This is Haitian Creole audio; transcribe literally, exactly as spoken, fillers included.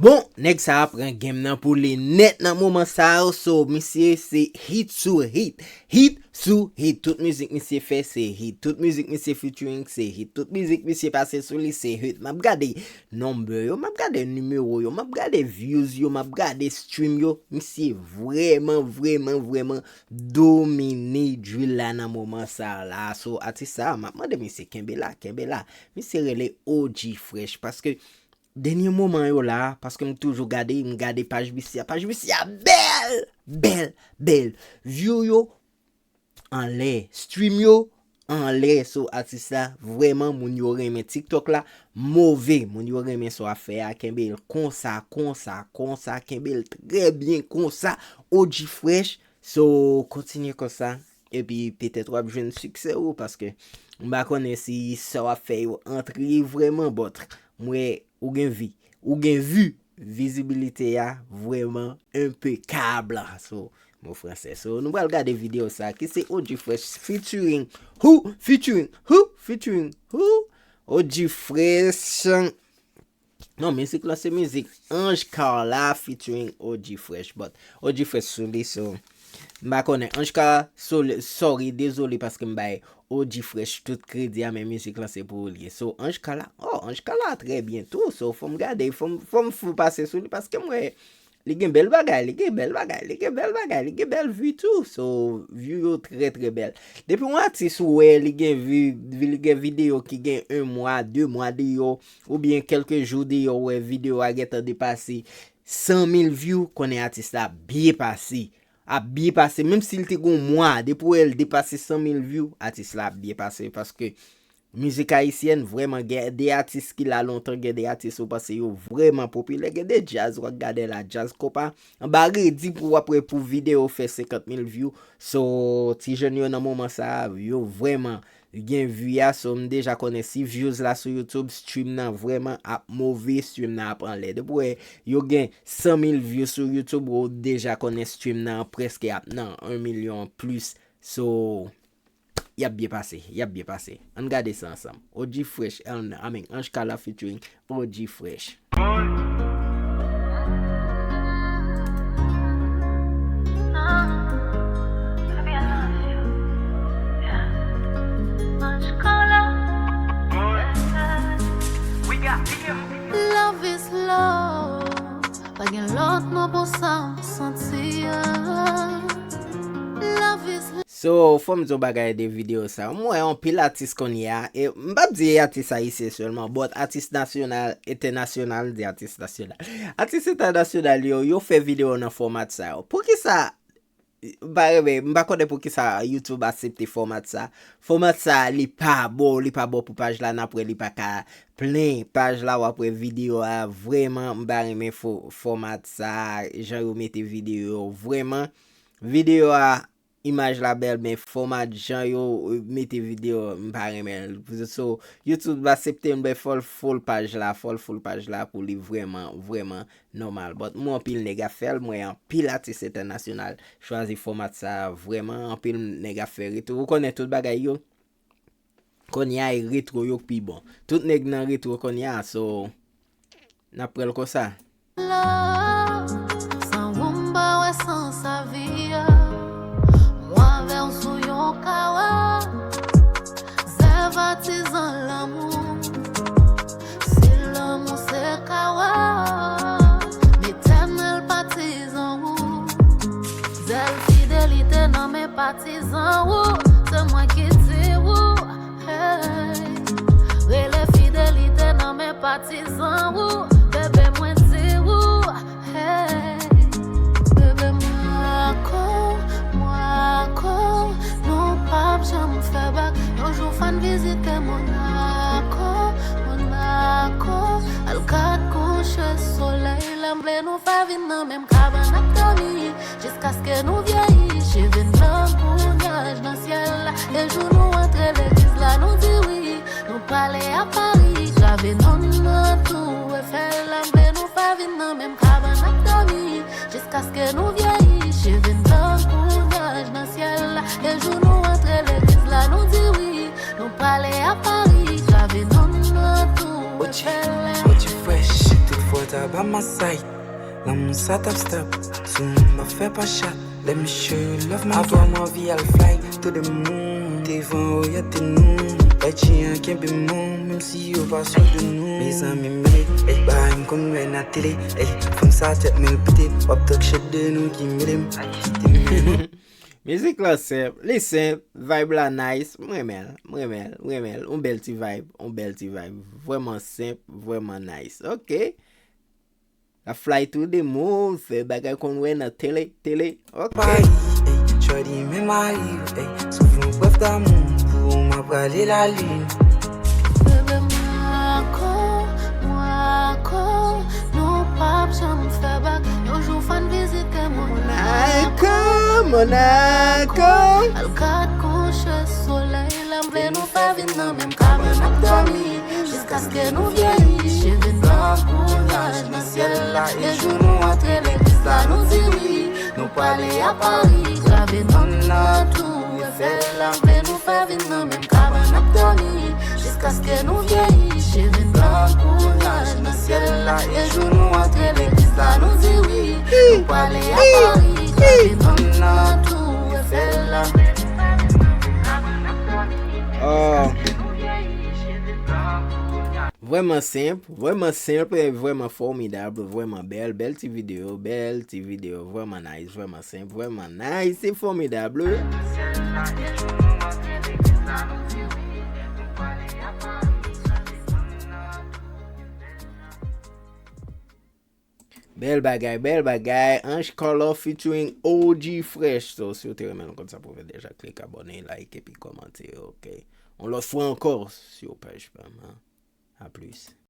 Bon, nèg sa a pran game nan pou li nèt nan moman sa a, so misye se hit sou hit, hit sou hit. Tout mizik misye fè se hit, tout mizik misye featuring se hit, tout mizik misye pase sou li se hit. M ap gade number yo, m ap gade nimewo yo, m ap gade views yo, m ap gade stream yo. Misye vrèman, vrèman, vrèman domine drill la nan moman sa a la. So atis sa a, m ap mande misye kenbe la, kenbe la. Misye rele O G Fresh, paske dènye moman yo la, paske m toujou gade, m gade paj misye a, paj misye a bèl, bèl, bèl. View yo anlè, stream yo anlè. So atis la, vrèman, moun yo renmen TikTok la move, moun yo renmen sa w ap fè a, kenbe l konsa, konsa, konsa, kenbe l trè byen konsa. O G Fresh, so kontinye konsa, epi petèt w ap jwenn siksè ou, paske m pa konnen si sa w ap fè yo antre vrèman, but m wè ou gen vi, ou gen vi, vizibilite a vrèman enpekab. So, mo fransè. So, nou pral gade videyo sa ki se O G Fresh featuring who, featuring who, featuring who? O G Fresh. Non, mizik lan se mizik Ange Carla featuring O G Fresh, but O G Fresh sou li, so m pa konnen. Ange Carla, sorry, dezole paske m bay O G Fresh tout kredi a, men mizik lan se pou ou li ye. So Ange Carla, oh, Ange Carla trè byen tou, so fò m gade, fò m, fò m fou pase sou li paske m wè li gen bèl bagay, li gen bèl bagay, li gen bèl bagay, li gen bèl vi tou. So view yo trè, trè bèl. Depi yon atis ou wè li gen vi, li gen videyo ki gen un mwa, de mwa deyò, oubyen kèlke jou deyò, ou wè videyo a gentan depase san mil view, konnen atis la ap byen pase. Ap byen pase, menm si l te gen yon mwa, depi w wè l depase san mil view, atis la ap byen pase, paske mizik ayisyèn vrèman gen de atis ki la lontan, gen de atis ou panse yo vrèman popilè, gen de djaz w ap gade la, djaz konpa, anba redi pou w ap wè pou videyo fè senkant mil view. So ti jèn yo nan moman sa a, yo vrèman gen vi a. So m deja konnen si views la sou YouTube, stream nan vrèman ap move, stream nan ap anlè. Depi w wè yo gen san mil view sou YouTube, ou deja konnen stream nan prèske ap nan un milyon plis. So y ap byen pase, y ap byen pase. Ann gade sa ansanm. O G Fresh, I mean, Ange Carla featuring O G Fresh. Love is love. Pa gen lòt mo pou sa m santi a. Love is love. So fò m di w bagay de videyo sa. M wè anpil atis kounye a, e m p ap di atis ayisyen sèlman, but atis nasyonal, entènasyonal, m di atis nasyonal, atis entènasyonal yo, yo fè videyo nan fòmat sa yo. Poukisa m pa renmen, m pa konnen poukisa YouTube aksepte fòmat sa. Fòmat sa, li pa bon, li pa bon pou paj la, n ap wè li pa ka plen paj la, w ap wè videyo a, vrèman, m pa renmen fò-, fòmat sa, jan yo mete videyo yo, vrèman. Videyo a, imaj la bèl, men fòmat jan yo, euh, mete videyo, m pa renmen l. So, YouTube aksepte l, men fò l full paj la, fò l full paj la pou li vrèman, vrèman nòmal. But m wè anpil nèg ap fè l, m wè anpil atis entènasyonal chwazi fòmat sa a vrèman, anpil nèg ap fè retwo. Ou konnen tout bagay yo, kounye a e retwo yo k pi bon. Tout nèg nan retwo kounye a, so n ap pran l konsa. Love, san ou m pa wè sans a vi a. Mwen avè w sou yon kawa. Zèv atizan lanmou. Si lanmou se kawa, m etènèl patizan ou. Zèl fidelite nan men patizan ou. Se mwen ki di ou, hey. Rele fidelite nan men patizan ou. Bebe, mwen di ou, hey. Bebe, mwen ak ou, mwen ak ou, nou p ap janm fè bak. Yon jou fò n vizite Monaco, Monaco. Al gad kouche solèy la, m vle nou fè vin nan menm kabann ap dòmi, jiskaske nou vyeyi. Cheve n blan kou nyaj nan syèl la, e jou nou antre legliz la, nou di wi. Nou prale a Pari, grave non n nan tou Efèl la, m vle nou fè vin nan menm kabann ap dòmi, jiskaske nou vyeyi. Cheve n blan kou nyaj nan syèl la, e jou nou antre legliz la, nou di wi. Nou prale a Pari, grave non n nan tou Efèl la. O G Fresh, tout fòt a By my side, lanmou sa t ap stop. Sou m ap fè pa chat. Let me show you love my. Avan m anvi al fly to the moon. Devan oryante nou. Èdji an kenbe m, menm si yo pa sou de nou. Mezanmi m ye, ey, bagay m konn wè nan tele, ey, fanm sa tèt mwen l pete, w ap talk shit de nou ki mele m. Mizik la senp, li senp, vibe la nice, m renmen l, m renmen l, m renmen l, yon bèl ti vibe, yon bèl ti vibe, vrèman senp, vrèman nice, ok. La fly to the moon, fè bagay konn wè nan tele, tele, ok. Paris, ey, shorty men mari, ey, soufle yon pwèf damou, pou ou m ap prale lalin. Bebe Monaco, Monaco, nou p ap janm fè bak. Yon jou fò n vizite Monaco. Monaco, Monaco. Al gad kouche solèy la, m vle nou fè vin nan menm kabann ap dòmi, jiskaske nou vyeyi. Cheve blan koulaj nan syèl la, e jou nou antre legliz la, nou di wi. Nou prale a Paris, grave non nan tou Eiffel la, m vle nou fè vin nan menm kabann ap dòmi, jiskaske nou vyeyi. Cheve blan koulaj nan syèl la, e jou nou antre legliz la, nou di wi. Nou prale a Paris, grave non nan tou Eiffel la. Oh. Vrèman senp, vrèman senp, e vrèman fòmidab, vrèman bèl, bèl ti videyo, bèl ti videyo, vrèman nice, vrèman senp, vrèman nice, e fòmidab. Bèl bagay, bèl bagay. Ange Carlo featuring O G Fresh. So, si w te renmen l konn sa pou fè, deja klik abòne, like epi kòmante, ok. Yon lòt fwa ankò, sou paj pa m, hein. A plis.